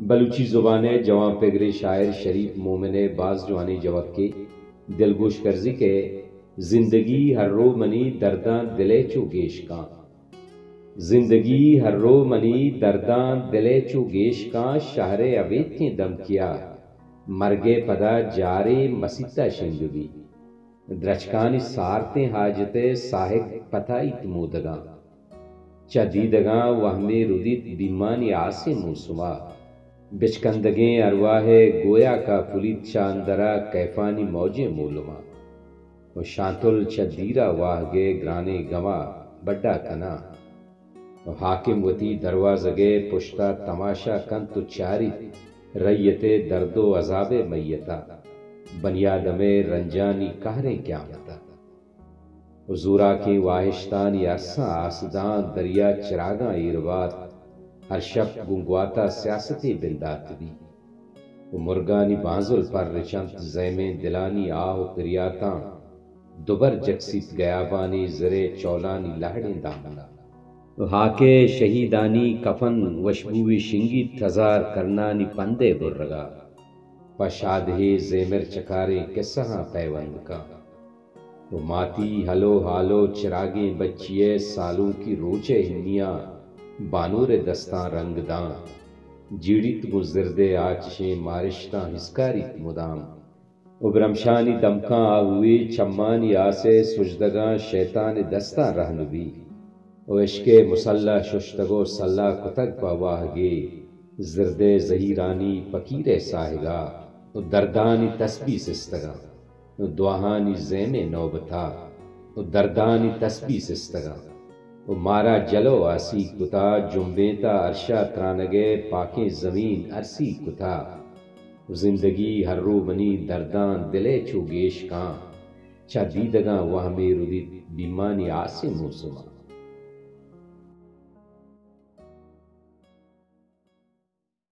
بلوچی زبان ءِ جوان پگریں شاعر شریف مومن ءِ باز جوانیں جوکے، دلگوش کرزی کہ زندگی ہر رو منی درداں دل ءَ چو گیش کاں۔ زندگی ہر رو منی درداں دل ءَ چو گیش کاں، شہر ءِ ابیتکیں دمکیا مرگ ءِ پدا جارے مسیت ءَ شنگ بی۔ درچکانی سارتیں حاجت ءَ ساہگ پتائیت مودگاں۔ چہ دیدگاں وہمے ردیت بیمانی آسیں موسما۔ بچکندگیں ارواہ ءِ گویاکا پلیت چہ اندرا کیفانی موجیں مولما۔ و شانتل چہ دیرا واہگ ءِ گرانیں گما بڈا کناں۔ و حاکم وتی دروازگ ءِ پشتا تماشا کنت و چاریت رعیت ءِ درد و عذاب ءِ میتا، بنی آدم ءِ رنجانی قہریں قیامتا۔ و زوراکیں واہشتانی ارساں آس داں، دریا چراگاں ایر بات، ہر شپ گوں گواتا سیاستے بندات بی۔ و مرگانی بانزل پر رچنت، زیمیں دلانی آہ و پریاتاں دوبر جکسیت گیابانی زرے چولانی لہڑیں دامنا۔ و ہاک ءِ شہیدانی کفن وشبوے شنگیت ہزار کرنانی پندے برگا، پہ شادہے زیمر چکاریں کسہاں پیوند کاں۔ و ماتی ہلو ہالو چراگیں بچی ءِ سالونکی روچ ءِ ہنیاں بانور ءِ دستاں رنگ داں۔ جیڑیت گوں زرد ءِ آچشیں مارشتاں ہسکاریت مدام۔ و برمشانی دمکاں آہوے چمانی آس ءِ سجدگاں شیطان ءِ دستاں رہن بی۔ و عشق ءِ مسلح ششتگ و سلاہ کتگ پہ واہگے، زرد ءِ زہیرانی پکیر ءِ ساہگا۔ و دردانی تسبیح سستگاں و دعاہانی زیمیں نوبتا، و دردانی تسبیح سستگاں۔ و مارا جلو آسیگ کتا، جنبینتا عرشا ترانگ ءِ پاکیں زمین ارسیگ کتا۔ و زندگی ہر رو منی درداں دل ءَ چو گیش کاں، چہ دیدگاں وہمے ردیت بیمانی آسیں موسما۔